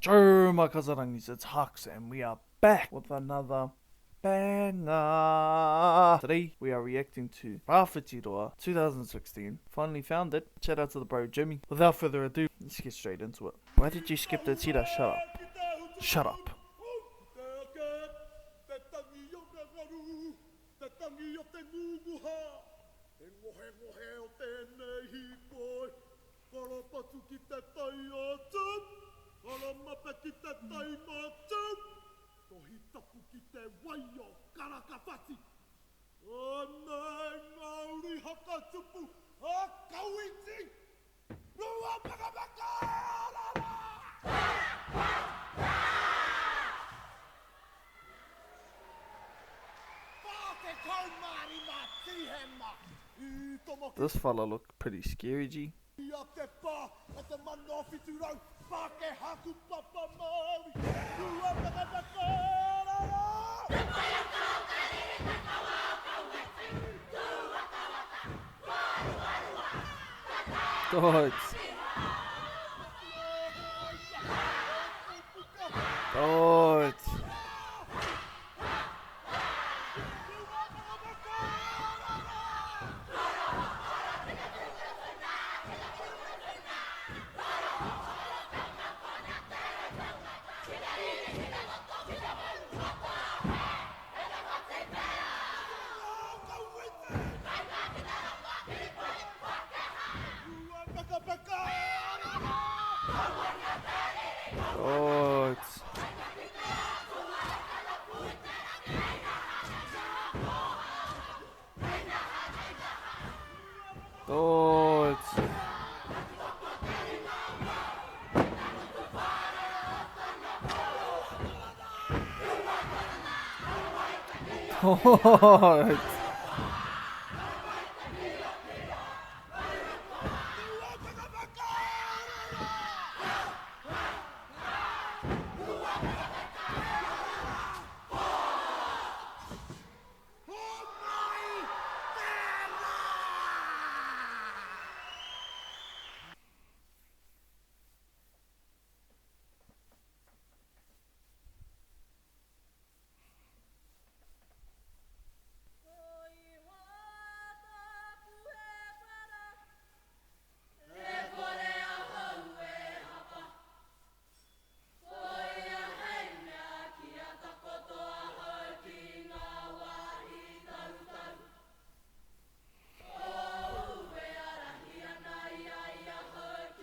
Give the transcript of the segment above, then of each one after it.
Churma Kazarangis, it's Hux and we are back with another banger. Today we are reacting to Rawhitiroa 2016. Finally found it. Shout out to the bro Jimmy. Without further ado, let's get straight into it. Why did you skip the tira? Shut up. Shut up. Karapatu ki te tai o Tū, Karamape ki te tai mā Tū, Tohi tapu ki te wai o Karakawhati. Anei ngā uri hakatupu a Kawiti! Ruapekameka rara! 45 Tīhema i tama This fella look pretty scary G. I a te pā o te 1700 Pākehā kupapa Māori Ruapekameka rara! Te waiata o te riri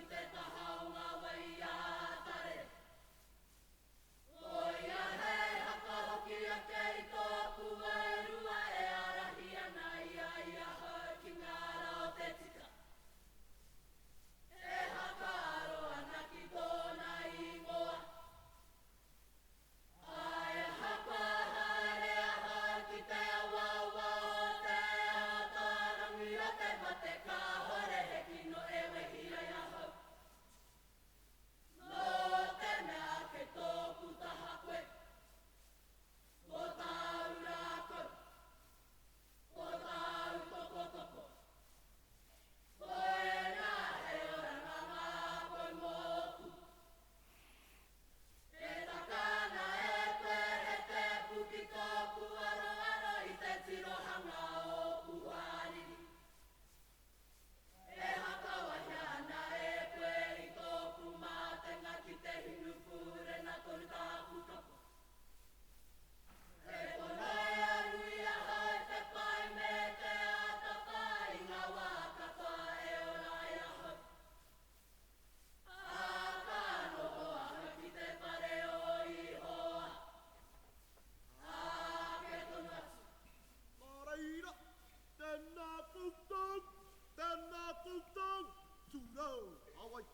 te kawa o Kawiti Tūwatawata, wāruarua, tatā Dogs. Dogs. Dogs. Dogs. Dogs.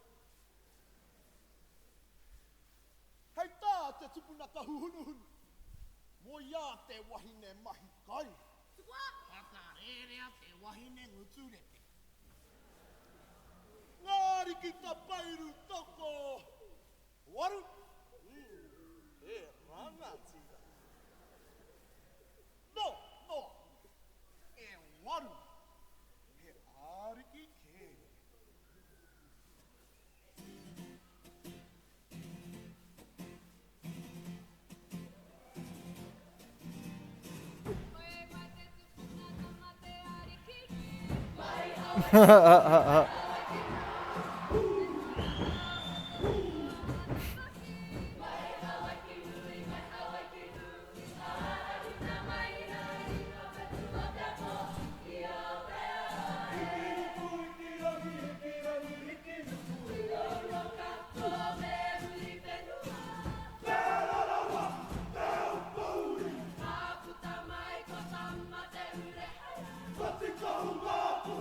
Hei tā te tupuna Kahuhunuhunu, moeā te wahine mahi kai. Whakarērea te wahine ngutu repe. Ngā ariki tapairu toko waru, he rangatira. No, no, e waru, he ariki kē.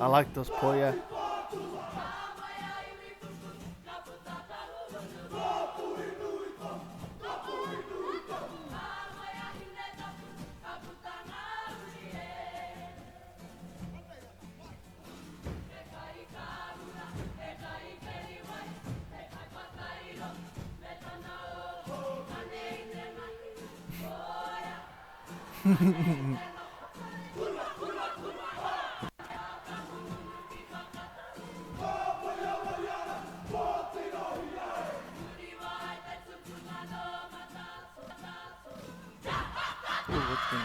I like this poia. Ooh, what's going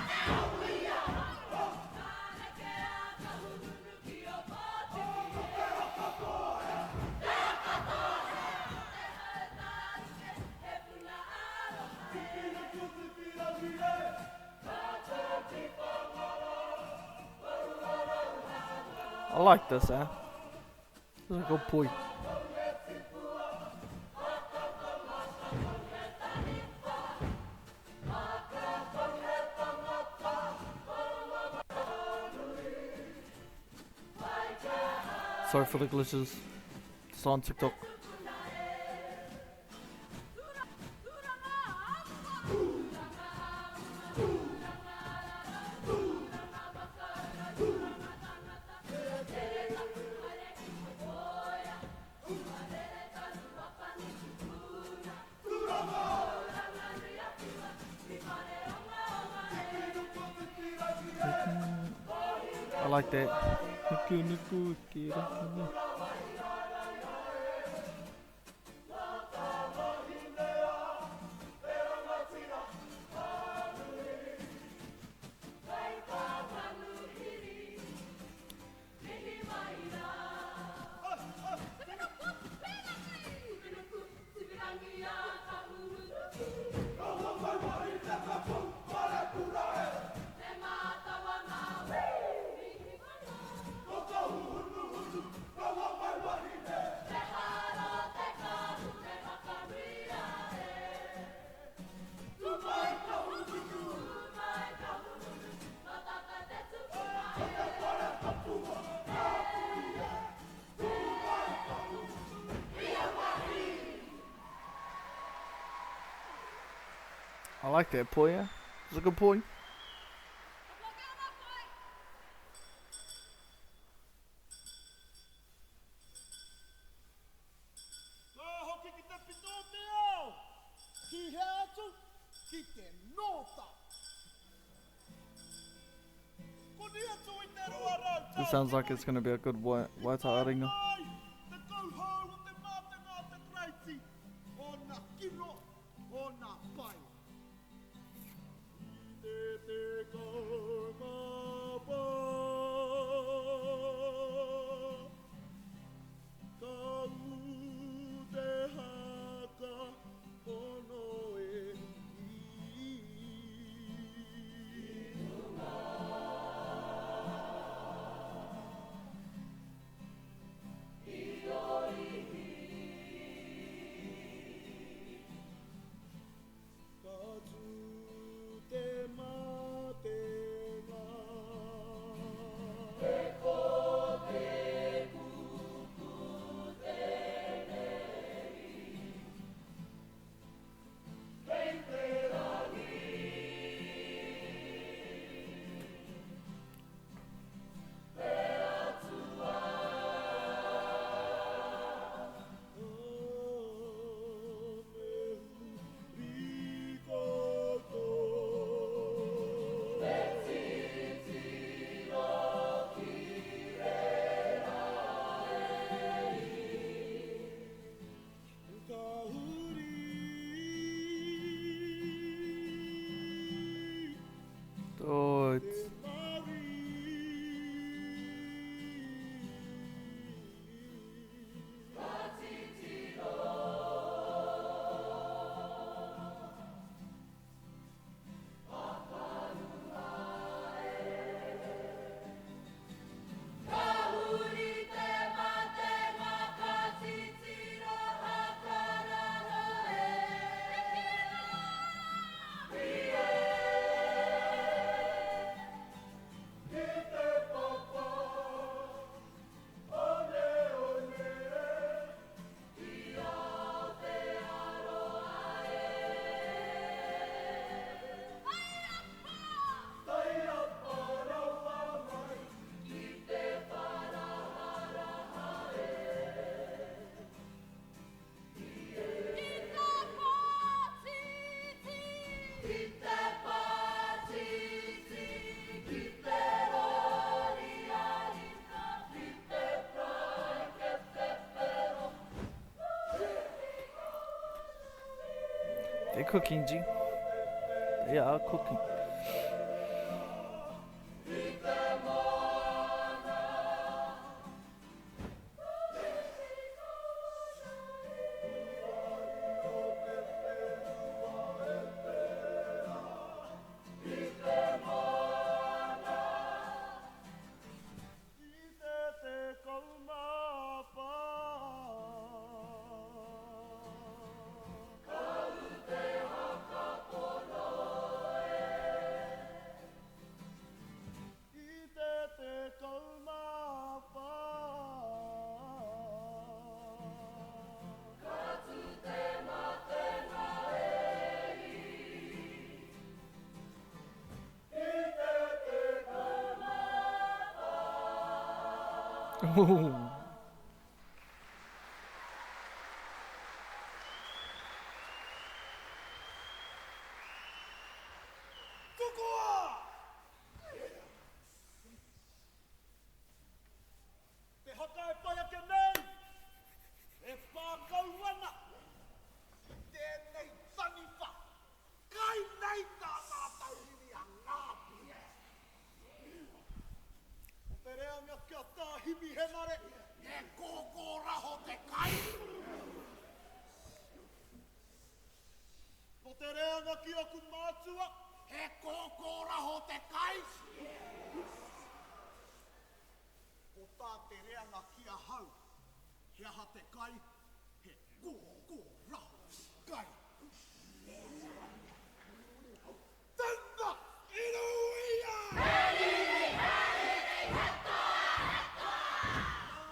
I like this, eh? This is a good poi. Sorry for the glitches. It's on TikTok. I like that. I like that poi. It's a good poi. Ka hoki ki te pito o te ao, ki hea atu, ki te nōta. Koni atu i te 200 tau This sounds like it's gonna be a good waita aringa. Mai, te kauhau o te mātenga o te Karaiti, ōna kino, ōna pai. I te 14, ka ū te haka pono e i. They're cooking, G. They are cooking. Ooh. Te haka e pai ake nei, e pākau ana i tēnei taniwha, kai nei tā tātou iwi a Ngāpuhi. Ko te reanga kia tā Himi Henare, he kōkōraho te kai. Ko te reanga ki aku mātua, he kōkōraho te kai. Ko tā te reanga ki ahau, he aha te kai, he kōkōraho te kai. Tēnā, iruia! Nā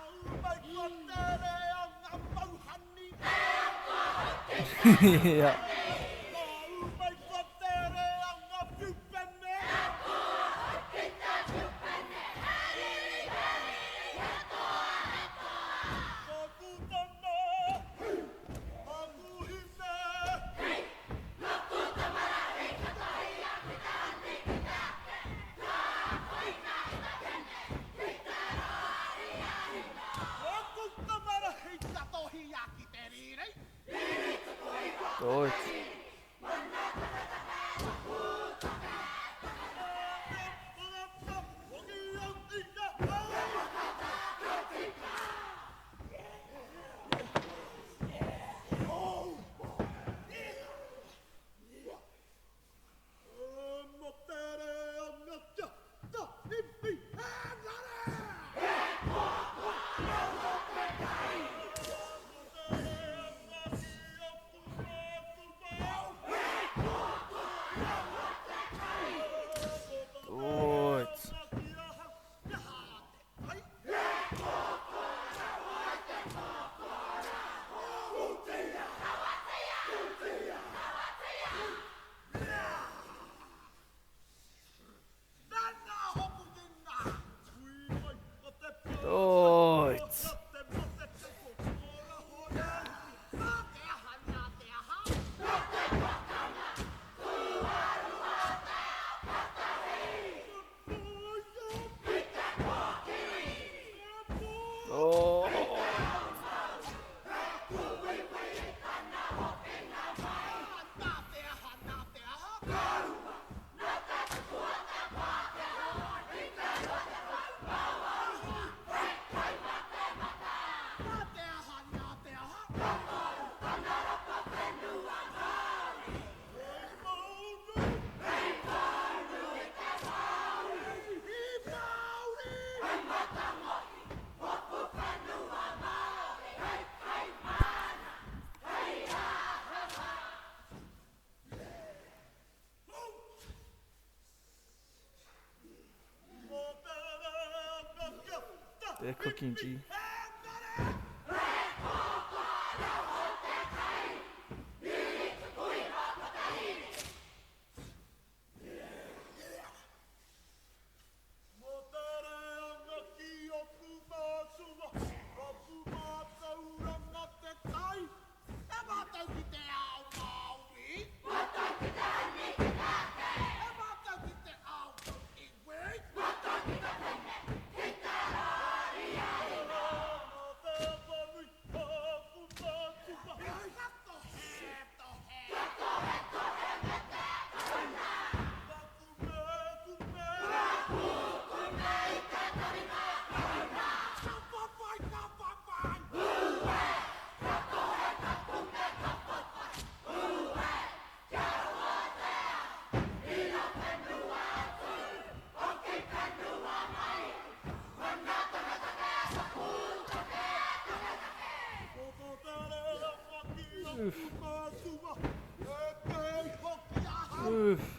ū mai kua te reanga mauhani. Yeah. Nā ū mai kua te reanga whiupene. Taku tama, taku hine. Aku tamara hei tatohia ki te riri. Doit. Doit. Doit. Oh. They're cooking, G. Oof.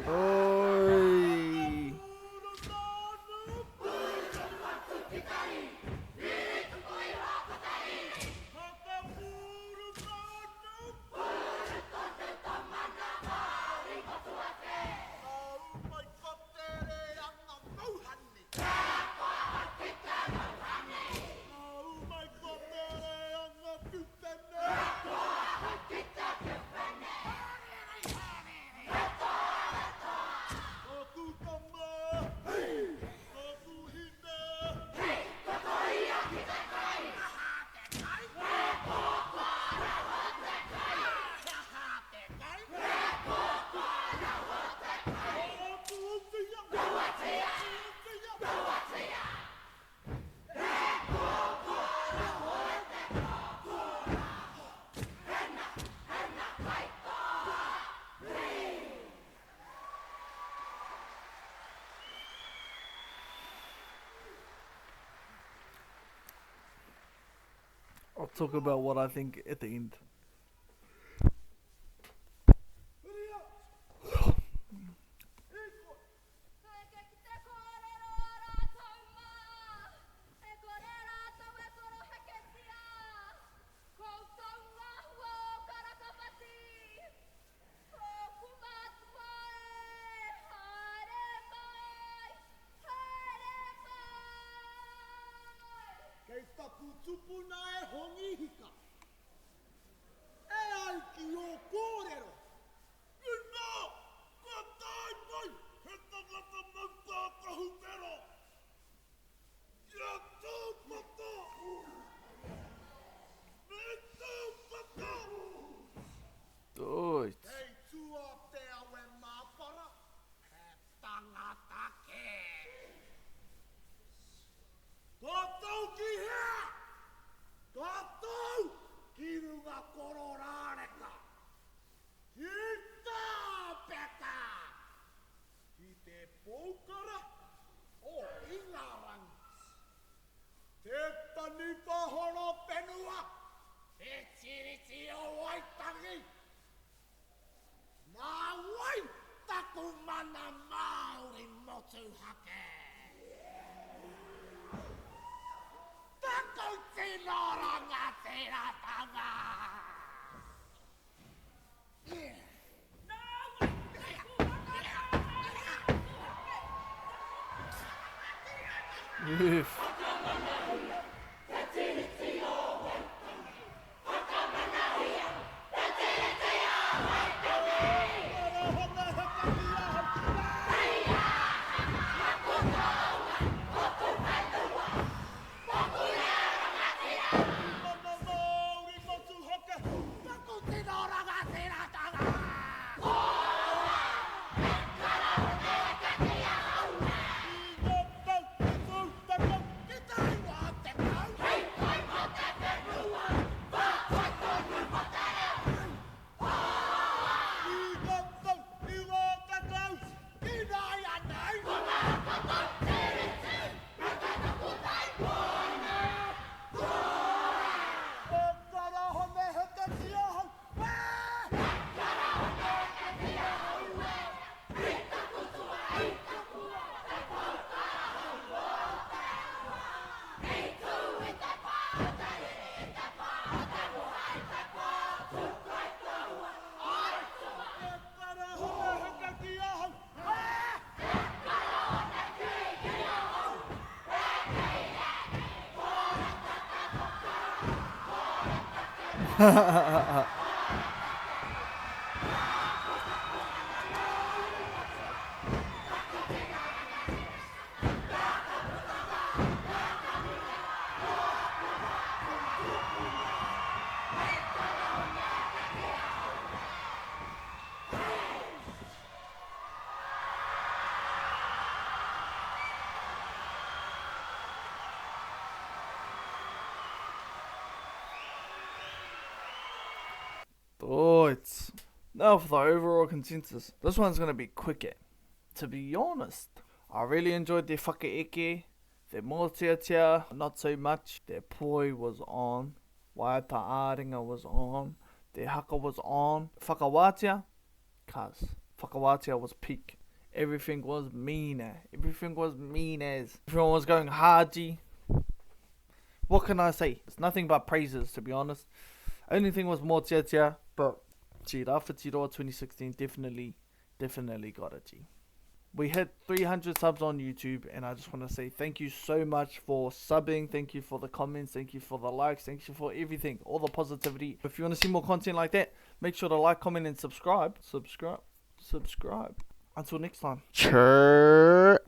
Oi. I'll talk about what I think at the end. Kei taku tupuna e hongi hika. E ai ki ō kōrero. Inā, kua tae mai he tangata mau kākahu whero. Kia tūpato! Me tūpato! Doit. Kei tua te awe māpara, he tangata kē. Ka tau ki hea? Ka tau ki runga kororāreka, ki Tāpeka, ki te poukara o Ingarangi, te taniwha horo whenua, te Tiriti o Waitangi. Nā wai taku mana Māori motuhake? Taku tino rangatiratanga! Nā wai taku mana Māori motuhake? Oof. Thoughts. Now for the overall consensus. This one's going to be quicker. To be honest, I really enjoyed their whakaeke, their mōteatea, not so much. Their poi was on, waiata ā-ringa was on, their haka was on. Whakawātea, cuz. Whakawātea was peak. Everything was mean. Eh? Everything was mean as. Everyone was going hard, G. What can I say? It's nothing but praises, to be honest. Only thing was mōteatea, but gee, Rāwhitiroa 2016 definitely, definitely got it, G. We hit 300 subs on YouTube, and I just want to say thank you so much for subbing. Thank you for the comments. Thank you for the likes. Thank you for everything, all the positivity. If you want to see more content like that, make sure to like, comment, and subscribe. Subscribe. Subscribe. Until next time. Chirp.